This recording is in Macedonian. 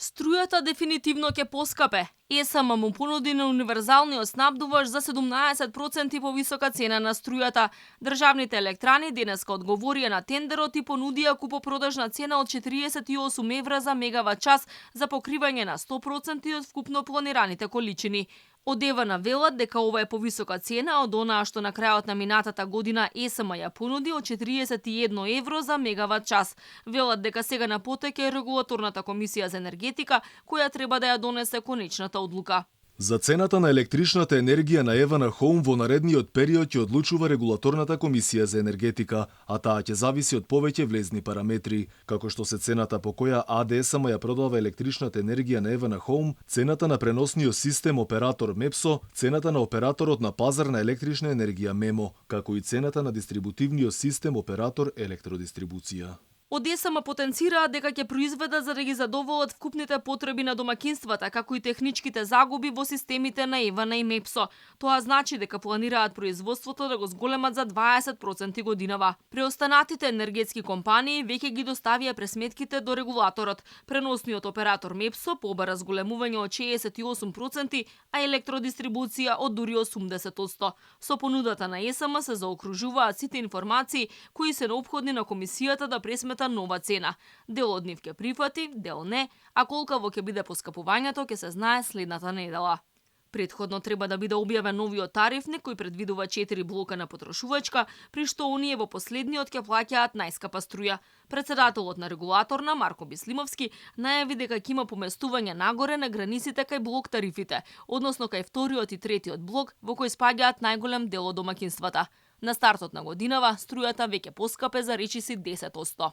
Струјата дефинитивно ќе поскапе. ЕСМ му понуди на универзалниот снабдуваш за 17% повисока цена на струјата. Државните електрани денеска одговорија на тендерот и понудија купопродажна цена од 48 евра за мегават час за покривање на 100% од вкупно планираните количини. Од ЕВН велат дека ова е повисока цена од онаа што на крајот на минатата година ЕСМ ја понуди од 41 евро за мегават час. Велат дека сега на потеке е регулаторната комисија за енергетика која треба да ја донесе конечната одлука. За цената на електричната енергија на ЕВН Хоум во наредниот период ќе одлучува регулаторната комисија за енергетика, а таа ќе зависи од повеќе влезни параметри, како што се цената по која АДСМ ја продава електричната енергија на ЕВН Хоум, цената на преносниот систем оператор МЕПСО, цената на операторот на пазар на електрична енергија МЕМО, како и цената на дистрибутивниот систем оператор електродистрибуција. Од ЕСМ потенцираа дека ќе произведат за да ги задоволат вкупните потреби на домакинствата, како и техничките загуби во системите на ЕВН и МЕПСО. Тоа значи дека планираат производството да го зголемат за 20% годинава. Преостанатите енергетски компании веќе ги доставија пресметките до регулаторот. Преносниот оператор МЕПСО побара зголемување од 68%, а електродистрибуција од дури 80%. Со понудата на ЕСМ се заокружуваат сите информации кои се неопходни на комисијата да пресмета нова цена. Дел од нив ќе прифати, дел не, а колкаво ќе биде поскапувањето ќе се знае следната недела. Претходно треба да биде објавен новиот тарифник кој предвидува 4 блока на потрошувачка, при што оние во последниот ќе плаќаат најскапа струја. Председателот на регулаторна Марко Бислимовски најави дека ќе има поместување нагоре на границите кај блок тарифите, односно кај вториот и третиот блок во кој спаѓаат најголем дел од домакинствата. На стартот на годинава струјата веќе поскапе за речиси 10%.